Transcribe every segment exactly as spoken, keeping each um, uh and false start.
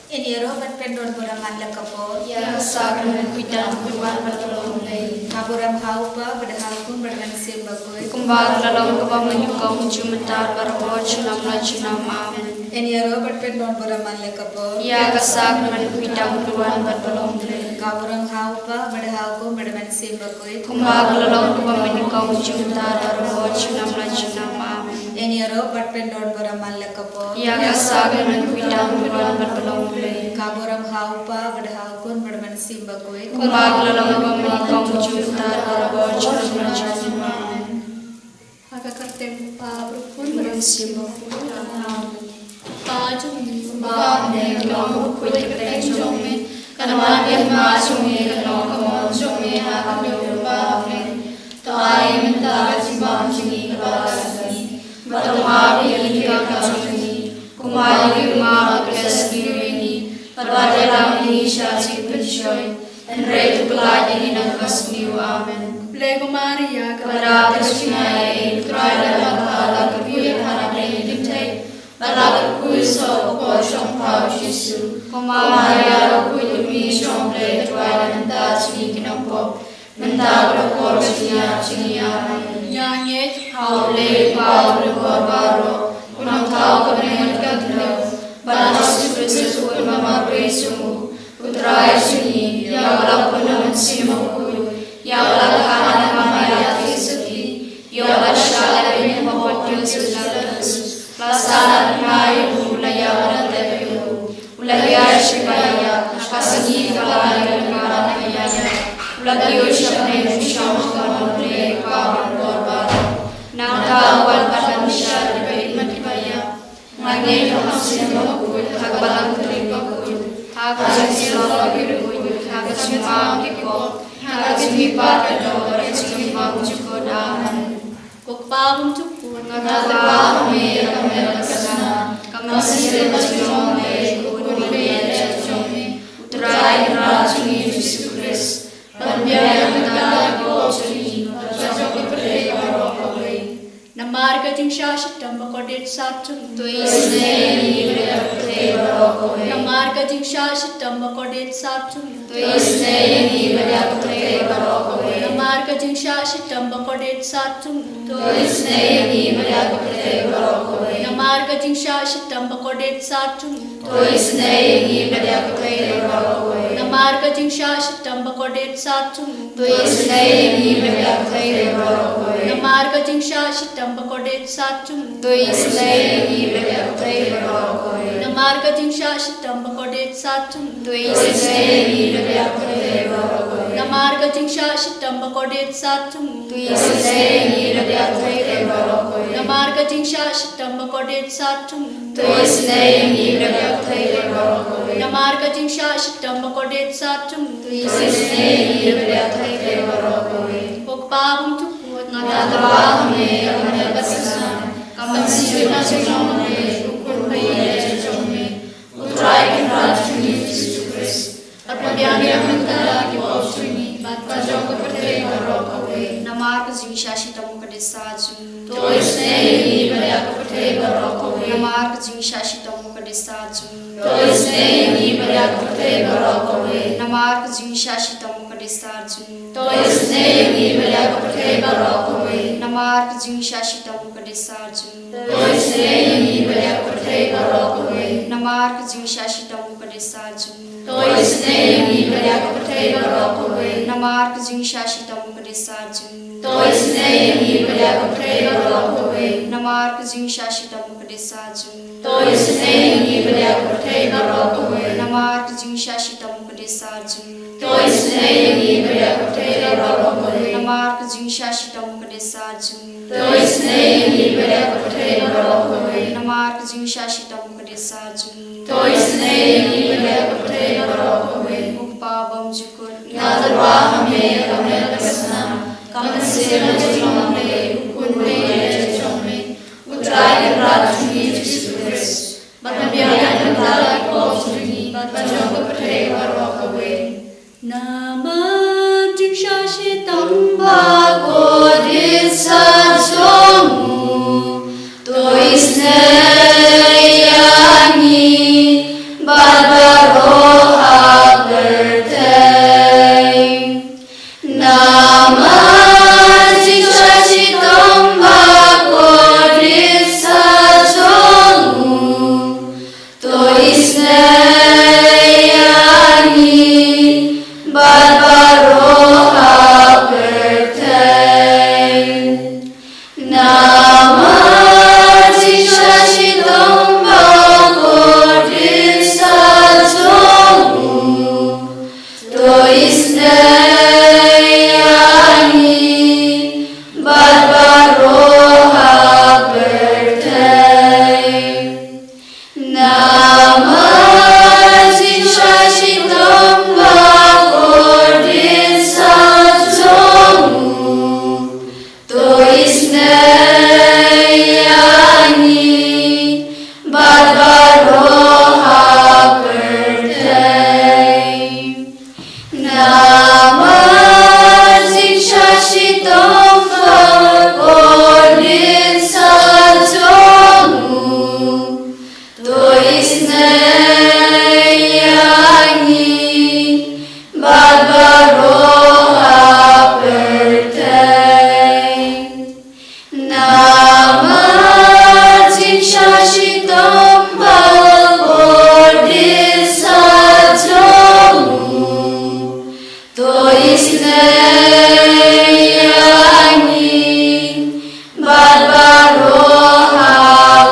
Yn ïaroh bad pyndon burom man la ka por. Ïa ka sakrament khuid tam, khuid wan bad ka long Blei. Ka burom ha u Kpa bad ha u Khun bad ha u Mynsiem Bakhuid. Kumba ka la long kaba mynnyngkong, junom mynta, baroh junom la junom. Amen. Yn ïaroh bad pyndon burom man la ka por. Ïa ka sakrament khuid tam, khuid wan bad ka long Blei. Ka burom ha u Kpa bad ha u Khun bad ha u Mynsiem Bakhuid. Kumba ka la long kaba mynnyngkong, junom mynta, baroh junom la junom. Amen. Yn ïaroh bad pyndon burom man la ka por. Ïa ka sakrament khuid tam, khuid wan bad ka long Blei. Ka burom ha u Kpa bad ha u Khun bad ha u Mynsiem Bakhuid. Kumba ka la long kaba mynnyngkong, junom mynta, baroh junom la junom. Amen. Ha ka kyrteng u Kpa bad u Khun bad u Mynsiem Bakhuid. Amen. Kpa jong ngi uba ha bneng, ka long bakhuid ka kyrteng jong me. Kan wan ka hima jong me, kan long ka mon jong me ha ka bneng kumba ha bneng. To ai mynta ka jingbam jong ngi kaba la ka sngi. Bad to map ïa ngi ki kyrdan jong ngi, kumba ngi map ïa kiba sngewsih ïa ngi. Bad wat ïalam ïa ngi sha ka jingpynshoi, hynrei to pyllait ïa ngi na kaba sniew. Amen. Khublei ko Maria, kaba dap ka jingaiei, U Trai u don bad pha, la ka poi ha khadar ki kynthei, bad la ka kpu soh ka por jong pha u Jisu. Ko Maria, la khuid u Mynsiem Blei, to duwai lem bad ngi ki nongpop, mynta bad ha ka por jong ka jingïap. Amen. Ïa ngeit ha U Blei U Kpa Uba Lyngkor Baroh, U Nongthaw ka bneng bad ka khyndew, bad ha U Jisu Khrist U Khun ba marwei jong u, U Trai jong ngi, ïa uba la pun na U Mynsiem Bakhuid, ïa uba la kha na ka Maria theisotti, ïa uba la shah leh beiñ ha ka Pontius Pilatus, la sah na ka hima jong u, la ïap bad la tep ïa u, u la hiar sha ki ba ïap, ha ka sngi kaba lai u la kynmaw na ka jingïap, u la kiew sha bneng, u shong ha ka mon U Blei U Kpa Uba Lyngkor Baroh. Nangta u wan ban bishar ïa kiba im bad kiba ïap. Nga ngeit ha U Mynsiem Bakhuid, ha ka Balang Katholik bakhuid, ha ka jingïasyllok bakhuid, ha ka jingmap ki pop, ha ka jingmihpat ka doh, ha ka jingim babymjukut. Amen. Ko Kpa bymjukut, nga tyrwa ha me ïa ka met ka snam, ka mynsiem ka jinglong, U Khun baieit jong me, U Trai Kynrad jong ngi U Jisu Khrist, ban biang ïa ka bynta ki pop jong ngi bad jong ka pyrthei baroh kawei. Namar ka jingshah shitom bakordit sat jong u, to isynei ïa ngi bad ïa ka pyrthei baroh kawei. Namar ka jingshah shitom bakordit sat jong u, to isynei ïa ngi bad ïa ka pyrthei baroh kawei. Namar ka jingshah shitom bakordit sat jong u, to isynei ïa ngi bad ïa ka pyrthei baroh kawei. Namar ka jingshah shitom bakordit sat jong u, to isynei ïa ngi bad ïa ka pyrthei baroh kawei. Namar ka jingshah shitom bakordit sat jong u, to isynei ïa ngi bad ïa ka pyrthei baroh kawei. Namar ka jingshah shitom bakordit sat jong u, to isynei ïa ngi bad ïa ka pyrthei baroh kawei. Namar ka jingshah shitom bakordit sat jong u, to isynei ïa ngi bad ïa ka pyrthei baroh kawei. Namar ka jingshah shitom bakordit sat jong u, to isynei ïa ngi bad ïa ka pyrthei baroh kawei. Namar ka jingshah shitom bakordit sat jong u, to isynei ïa ngi bad ïa ka pyrthei baroh kawei. Namar ka jingshah shitom bakordit sat jong u, to isynei ïa ngi bad ïa ka pyrthei baroh kawei. Ko Kpa bymjukut, nga tyrwa ha me ïa ka met ka snam, ka mynsiem ka jinglong, U Khun baieit jong me, U Trai Kynrad jong ngi U Jisu Khrist, bad ban biang ïa ka bynta ki pop jong ngi bad jong ka pyrthei baroh kawei. Namar ka jingshah shitom bakordit sat jong u, to isynei ïa ngi bad ïa ka pyrthei baroh kawei. Namar ka jingshah shitom bakordit sat jong u, to isynei ïa ngi bad ïa ka pyrthei baroh kawei. Namar ka jingshah shitom bakordit sat jong u, to isynei ïa ngi bad ïa ka pyrthei baroh kawei. Namar ka jingshah shitom bakordit sat jong u, to isynei ïa ngi bad ïa ka pyrthei baroh kawei. Namar ka jingshah shitom bakordit sat jong u, to isynei ïa ngi bad ïa ka pyrthei baroh kawei. Namar ka jingshah shitom bakordit sat jong u, to isynei ïa ngi bad ïa ka pyrthei baroh kawei. Namar ka jingshah shitom bakordit sat jong u, to isynei ïa ngi bad ïa ka pyrthei baroh kawei. Namar ka jingshah shitom bakordit sat jong u, to isynei ïa ngi bad ïa ka pyrthei baroh kawei. Namar ka jingshah shitom bakordit sat jong u, to isynei ïa ngi bad ïa ka pyrthei baroh kawei. Namar ka jingshah shitom bakordit sat jong u, to isynei ïa ngi bad ïa ka pyrthei baroh kawei. Ko Kpa bymjukut, nga tyrwa ha me ïa ka met ka snam, ka mynsiem ka jinglong, U Khun baieit jong me, U Trai Kynrad jong ngi U Jisu Khrist, bad ban biang ïa ka bynta ki pop jong ngi bad jong ka pyrthei baroh kawei. Namar jingshah shitom bakordit sat jong u, to isynei ïa ngi bad Tong ba kordit sa jong u, to isynei ïa ngi bad baroh ha pyrthei. Namar jingshah shitom ba kordit sa jong u, to isynei ïa ngi bad baroh ha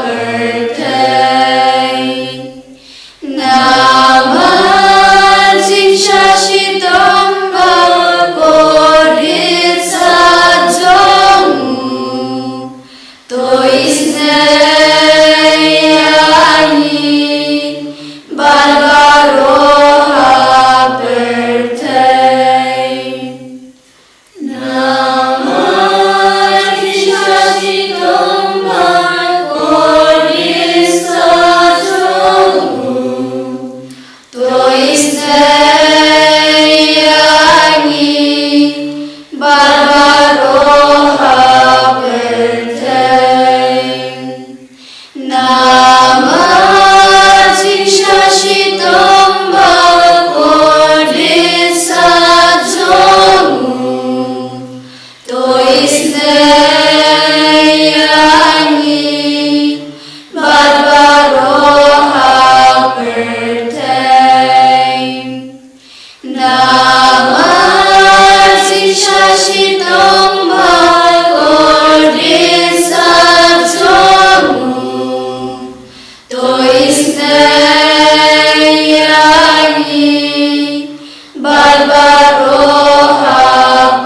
pyrthei. Namar jingshah shitom ba kordit sa jong u, to isynei ïa ngi bad baroh ha pyrthei. Namar jingshah shitom ba kordit sa jong u, to isynei ïa ngi bad baroh ha pyrthei. Namar jingshah shitom ba kordit sa jong u, to isynei ïa ngi bad baroh ha pyrthei. Namar jingshah shitom ba kordit sa jong u, to isynei ïa ngi bad baroh ha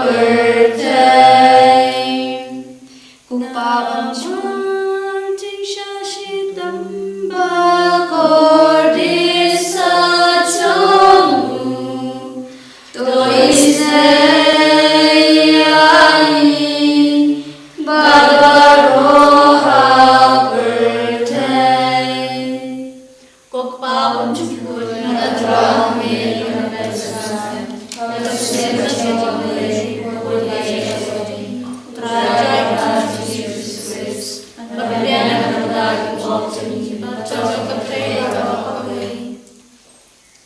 pyrthei. Ko Pa, ba jingshah shitom ba kordit sa jong u, to isynei ïa ngi bad baroh ha pyrthei. Ko Pa, ba jingshah shitom ba kordit sa jong u, to isynei ïa ngi bad baroh ha pyrthei.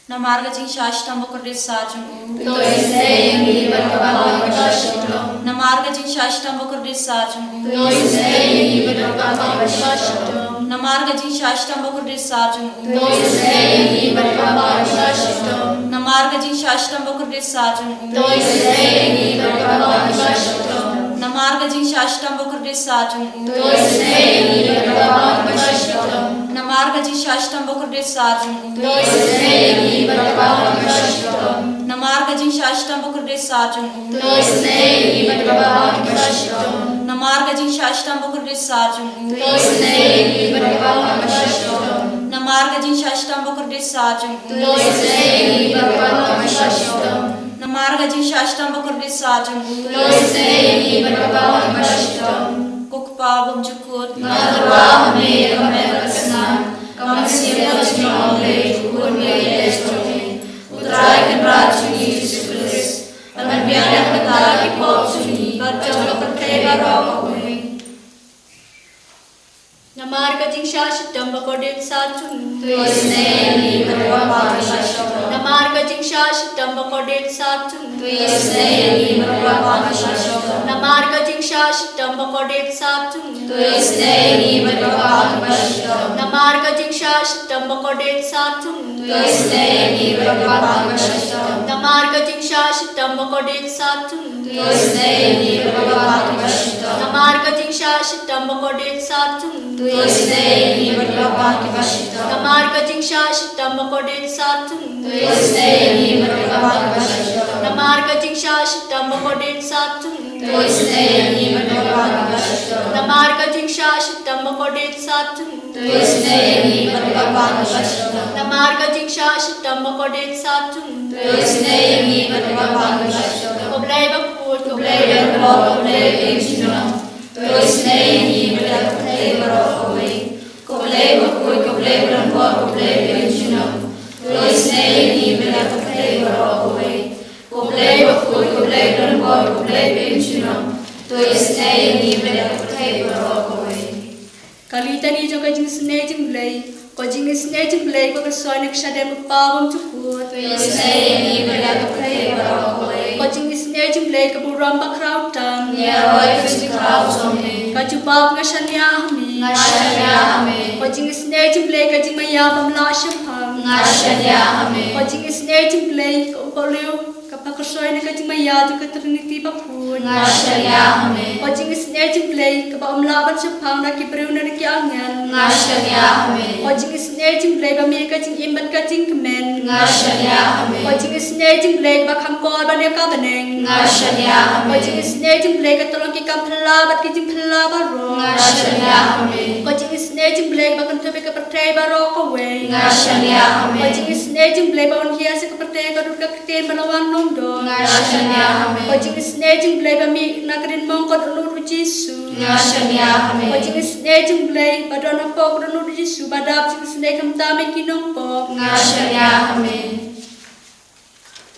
Namar ka jingshah shitom ba kordit sa jong u, to isynei ïa ngi bad ka bamngeit kaba shitom. Namar ka jingshah shitom ba kordit sa jong u, to isynei ïa ngi bad ka bamngeit kaba shitom. Namar ka jingshah shitom ba kordit sa jong u, to isynei ïa ngi bad ka bamngeit kaba shitom. Namar ka jingshah shitom ba kordit sa jong u, to isynei ïa ngi bad ka bamngeit kaba shitom. Namar ka jingshah shitom ba kordit sa jong u, to isynei ïa ngi bad ka bamngeit kaba shitom. Namar ka jingshah shitom ba kordit sa jong u, to isynei ïa ngi bad ka bamngeit kaba shitom. Namar ka jingshah shitom ba kordit sa jong u, to isynei ïa ngi bad ka bamngeit kaba shitom. Namar ka jingshah shitom ba kordit sa jong u, to isynei ïa ngi bad ka bamngeit kaba shitom. Namar ka jingshah shitom ba kordit sa jong u, to isynei ïa ngi bad ka bamngeit kaba shitom. Namar ka jingshah shitom ba kordit sa jong u, to isynei ïa ngi bad ka bamngeit kaba shitom. Ko Kpa bymjukut, nga tyrwa ha me ïa ka met ka snam, ka mynsiem ka jingim, ka jingkyrkhu ïa ka lade jong me. U Trai Kynrad jong ngi Jisu Khrist, un biang ïa ka bynta ki pop jong ngi bad jong ka pyrthei baroh kawei. Namar ka jingshah shitom ba kordit sa jong u, to isynei ïa ngi bad ka bamngeit kaba shitom. Namar ka jingshah shitom ba kordit sa jong u, to isynei ïa ngi bad ka bamngeit kaba shitom. Namar ka jingshah shitom ba kordit sa jong u, to isynei ïa ngi bad ka bamngeit kaba shitom. Namar ka jingshah shitom ba kordit sa jong u, to isynei ïa ngi bad ka bamngeit kaba shitom. Namar ka jingshah shitom ba kordit sa jong u, to isynei ïa ngi bad ka bamngeit kaba shitom. Namar ka jingshah shitom ba kordit sa jong u, to isynei ïa ngi bad ka bamngeit kaba shitom. Namar ka jingshah shitom ba kordit sa jong u, to isynei ïa ngi bad ka bamngeit kaba shitom. Namar ka jingshah shitom ba kordit sa jong u, to isynei ïa ngi bad ka bamngeit kaba shitom. Namar ka jingshah shitom ba kordit sa jong u, to isynei ïa ngi bad ka bamngeit kaba shitom. Namar ka jingshah shitom ba kordit sa jong u, to isynei ïa ngi bad ka bamngeit kaba shitom. Ko Blei bakhuid, ko Blei ba donbor, ko Blei ba ïeit junom, to isynei ïa ngi bad ka pyrthei baroh kawei. Ko Blei bakhuid, ko Blei ba donbor, ko Blei ba ïeit junom, to isynei ïa ngi bad ka pyrthei baroh kawei. Ko Blei bakhuid, ko Blei don bor, U Blei ba im junom, to isynei ïa ngi bad ïa ka pyrthei baroh kawei. Ka litani jong ka jingisynei jong U Blei. Ko jingisynei jong U Blei ba ka soi na ka shadem u Kpa bymjukut, to isynei ïa ngi bad ïa ka pyrthei baroh kawei. Ko jingisynei jong U Blei ka burom bakhraw tam, ngi ïaroh ïa ka jingkhraw jong me. Ka jubab, nga shaniah ha me. Nga shaniah ha me. Ko jingisynei jong U Blei ka jingmaïa bym lah shemphang, nga shaniah ha me. Ko jingisynei jong U Blei ka umpohliew kaba ka soi na ka jingmaïa jong ka Trinity bakhuid, nga shaniah ha me. Ko jingisynei jong U Blei kaba ym lah ban shemphang da ki briew ne da ki angel, nga shaniah ha me. Ko jingisynei jong U Blei ba mih ka jingim bad ka jingkmen, nga shaniah ha me. Ko jingisynei jong U Blei ba kham kor ban ïa ka bneng, nga shaniah ha me. Ko jingisynei jong U Blei ka tyllong ki kam phylla bad ki jingphylla baroh, nga shaniah ha me. Ko jingisynei jong U Blei ba kynthup ïa ka pyrthei baroh kawei, nga shaniah ha me. Ko jingisynei jong U Blei ba un hiar sha ka pyrthei ka dur ka ktien ba la wan long doh, nga shaniah ha me. Ko jingisynei jong U Blei ba mih na ka dien mong ka dohnud U Jisu, nga shaniah ha me. Ko jingisynei jong U Blei ba don hapoh ka dohnud U Jisu ba dap jingisynei khamtam ïa ki nongpop, nga shaniah ha me.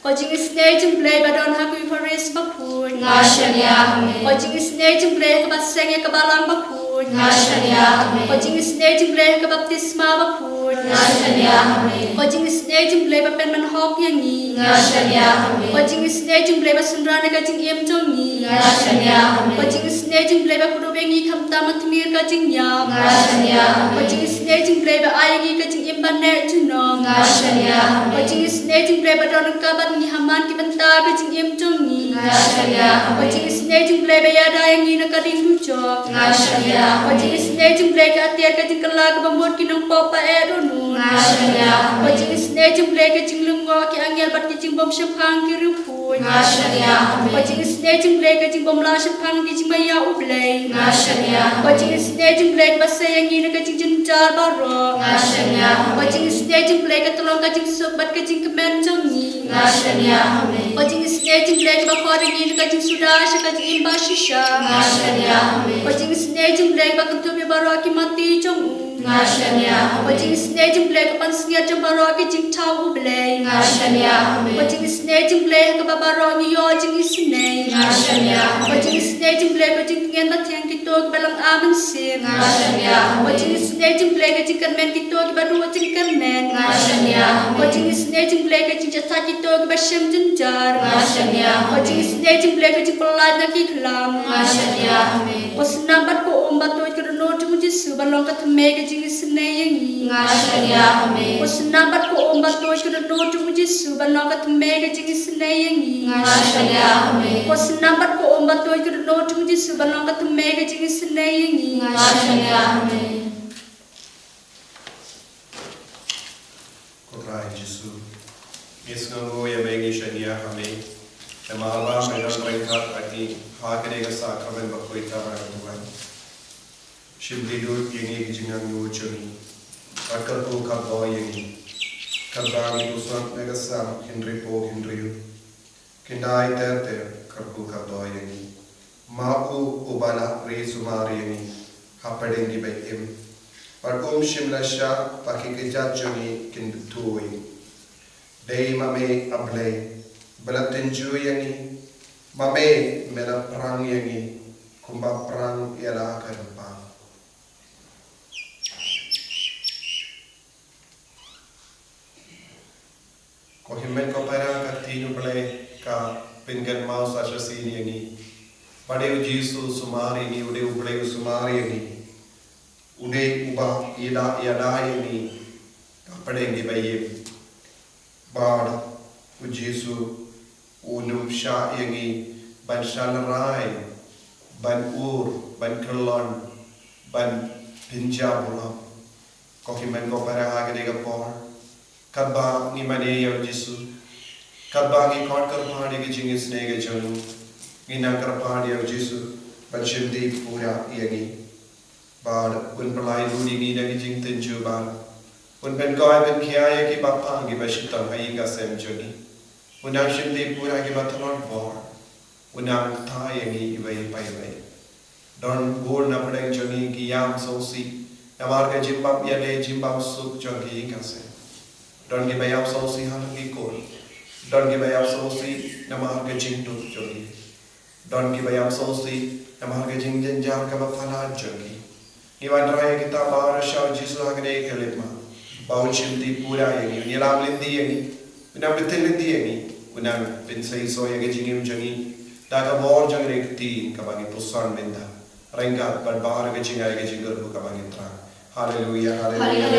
Ko jingisynei jong U Blei ba don ha ka Eucharist bakhuid, nga shaniah ha me. Ko jingisynei jong U Blei ha kaba seng ïa ka balang bakhuid, nga shaniah ha me. Ko jingisynei jong U Blei ha ka baptisma bakhuid, nga shaniah ha me. Ko jingisynei jong U Blei ba pynman hok ïa ngi, nga shaniah ha me. Ko jingisynei jong U Blei ba synran ïa ka jingim jong ngi, nga shaniah ha me. Ko jingisynei jong U Blei ba kdup ïa ngi khamtam ha tmier ka jingïap, nga shaniah ha me. Ko jingisynei jong U Blei ba ai ïa ngi ka jingim ba neh junom, nga shaniah ha me. Ko jingisynei jong U Blei ba don ryngkat bad ngi ha man ki bynta ka jingim jong ngi, nga shaniah ha me. Ko jingisynei jong U Blei ba ïada ïa ngi na ka ding dujok, nga shaniah ha me. Ko jingisynei jong U Blei ka atiar ka jingkylla kaba mut ki nongpop ba eh dohnud, nga shaniah ha me. Ko jingisynei jong U Blei ka jinglyngngoh ki angel bad ki jingbymshemphang ki riewkhuid, nga shaniah ha me. Ko jingisynei jong U Blei ka jingbymlah shemphang ki jingmaïa U Blei, nga shaniah ha me. Ko jingisynei jong U Blei kaba sei ïa ngi na ka jingjynjar baroh, nga shaniah ha me. Ko jingisynei jong U Blei ka tyllong ka jingsuk bad ka jingkmen jong ngi, nga shaniah ha me. Ko jingisynei jong U Blei kaba khot ïa ngi na ka jingsuda sha ka jingim bashisha, nga shaniah ha me. Ko jingisynei jong U Blei ba kynthup ïa baroh ki mati jong u, nga shaniah ha me. Ko jingisynei jong U Blei ka pansngiat jong baroh ki jingthaw U Blei, nga shaniah ha me. Ko jingisynei jong U Blei ha kaba baroh ngi ïoh jingisynei, nga shaniah ha me. Ko jingisynei jong U Blei ka jingtngen ba thiang kito kiba long ar mynsiem, nga shaniah ha me. Ko jingisynei jong U Blei ka jingkyrmen kito kiba duh jingkyrmen, nga shaniah ha me. Ko jingisynei jong U Blei ka jingjahthait kito kiba shem jynjar, nga shaniah ha me. Ko jingisynei jong U Blei ka jingpyllait na ki khlam, nga shaniah ha me. Ko snam bad ko um ba tuid ka dohnud jong U Jisu ban long ka thymmei ka jingisynei ïa ngi, nga shaniah ha me. Ko snam bad ko um ba tuid ka dohnud jong U Jisu ban long ka thymmei ka jingisynei ïa ngi, nga shaniah ha me. Ko snam bad ko um ba tuid ka dohnud jong U Jisu ban long ka thymmei ka jingisynei ïa ngi, nga shaniah ha me. Ko Trai Jisu, ngi sngewnguh ïa me, ngi shaniah ha me. Namar ba me don ryngkat bad ngi ha kane ka sakramen bakhuid kaba ngi wan. Shim dih lut ïa ngi ki jingangnud jong ngi, bad kyrkhu khapngiah ïa ngi, kaba ngi ïohsngew na ka Salm hynriewphew hynriew. Khyndai ter ter, kyrkhu khapngiah ïa ngi. Ma u uba la ri sumar ïa ngi hapdeng kiba im, bad um shym la shah ba ki kjat jong ngi kin bthuh. Dei ma me, A Blei, ba la tynjuh ïa ngi. Ma me, me la phrang ïa ngi kumba phrang ïa la ka rpa. Ko hynmen ko para, ka ktien U Blei ka pynkynmaw sa shisien ïa ngi ba dei U Jisu u sumar ïa ngi, u dei U Blei u sumar ïa ngi, u dei uba ïada ïada ïa ngi hapdeng kiba im. Bad U Jisu un ym shah ïa ngi ban shah lehrain, ban ur, ban kyllon, ban pynjah burom. Ko hynmen ko para, ha kane ka por, katba ngi mane ïa U Jisu, katba ngi khot kyrpad ïa ka jingisynei ka jong u, ngi nang kyrpad ïa U Jisu ban shim dih pura ïa ngi. Bad un pynlait lut ïa ngi na ki jingtynjuh baroh. Un pynkhiah, pynkhiah ïa kiba pang, kiba shitom ha ïing ha sem jong ngi. Un nang shim dih pura ïa kiba tlot bor. Un nang kthah ïa ngi iwei pa iwei. Don bun na pdeng jong ngi ki ïam sngewsih namar ka jingbym ïadei, jingbym suk jong ki ïing ki sem. Don kiba ïam sngewsih ha ki kur. Don kiba ïap sngewsih namar ka jingduk jong ngi. Don kiba ïap sngewsih namar ka jingjynjar kaba palat jong ngi. Ngi wanrah ïa kita baroh sha U Jisu ha kane ka lynti ba un shimti pura ïa ngi, un ïalam lynti ïa ngi, un nang bteng lynti ïa ngi, un nang pynseisoh ïa ka jingim jong ngi da ka bor jong ka kti kaba ngi puson mynta. Ryngkat bad baroh ka jingai ka jingkyrkhu kaba ngi thrang. Haleluya, haleluya.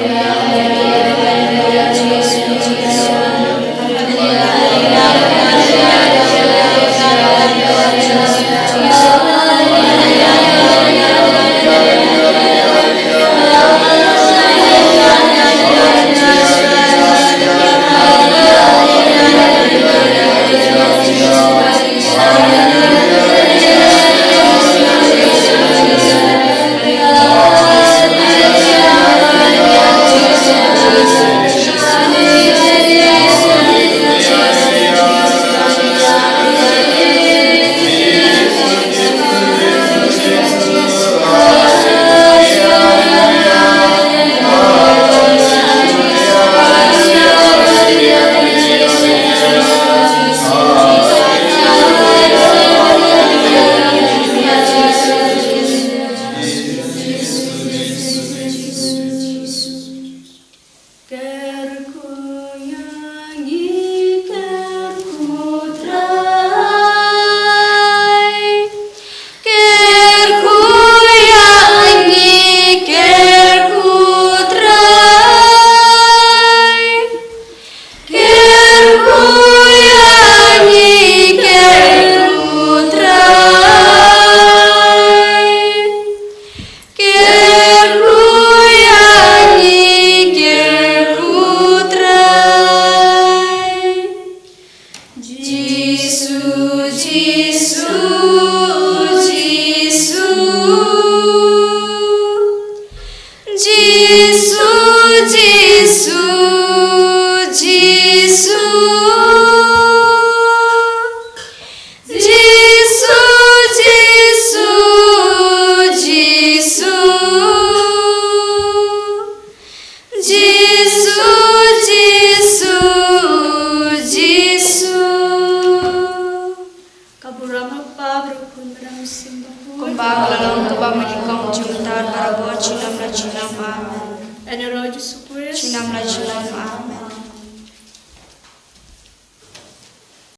Kyrkhu ïa ngi, kyrkhu Trai. Kyrkhu ïa ngi, kyrkhu Trai. Kyrkhu ïa ngi, kyrkhu Trai. Kyrkhu ïa ngi, kyrkhu Trai. Jisu, Jisu,